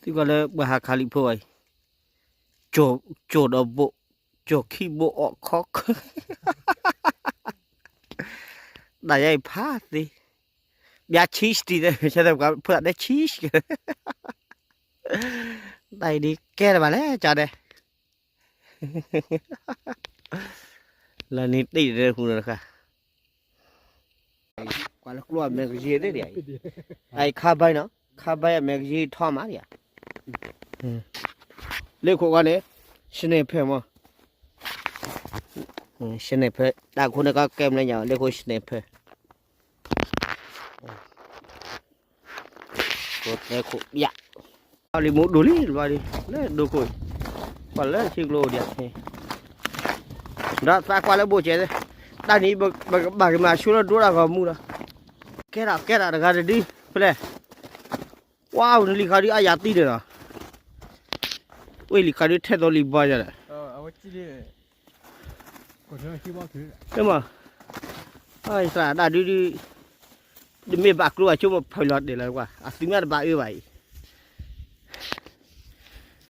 သုကွၢ်လၢပှၤဟးခးလံာ်ဖိဘၣ်အံၤ, ကၠီၤဒီးဘိး, ကၠီၤခံဘိးအီၣ်ခီ, တၢ်ယါအံၤဖးသ့, ဘျါ cheese တံၢ်, ဖိသၣ်တဲ cheese, တၢ်အံၤဒ်ကဲတဘၣ်လဲၣ် ကၠီၤဒဲး လၢနံၤတ့ၢ်တဟူးနီတခါ, ကွၢ်လၢကျိအမဲာ်ကယံၤသ့ၣ်ဒံး, အအံၤခါဘဲနီၤ, ခါဘဲအမဲာ်ကယံၤထီမးဒံး, လ့ၣ်ခိၣ်ဃီန့ၣ်, sniper မး, sniper တၢ်ခိၣ်န့ၣ်ကကဲမနုၤညါ လ့ၣ်ခိၣ် sniper တဲခိၣ်ယါ, လံာ်မူဒိၣ်လံ လီၤဒံး လၢဒိခိၣ်အံၤ, ပှၤလၢထံကျိဒံး, ဒီးသးကွၢ်လၢဘိၣ်ကဲး, တၢ်နံၤဘၣ်ကမၤဆိလၢဒိတၢ်ဂီၤမူဒီး, ကဲထီၣ်ကဲထီၣ်တဂၤတဒု, ဖဲလဲၣ်, ဝါနလံၤခးဒုအါယၤသံဒီးနီၤ, ဝဲလံၤခးဒုထဲသိးလံာ်ဘီယၤဒီး မး, သရၣ်ဒၣ်ဒုဒု, တမ့ၢ်ဘၣ်ကျိဘၣ်ဆိမ့ၢ်ဖးလီၤတဲာ်လီၤကွၢ် အသုးမ့ၢ်တဘၣ်အၢဘၣ်အံၤ,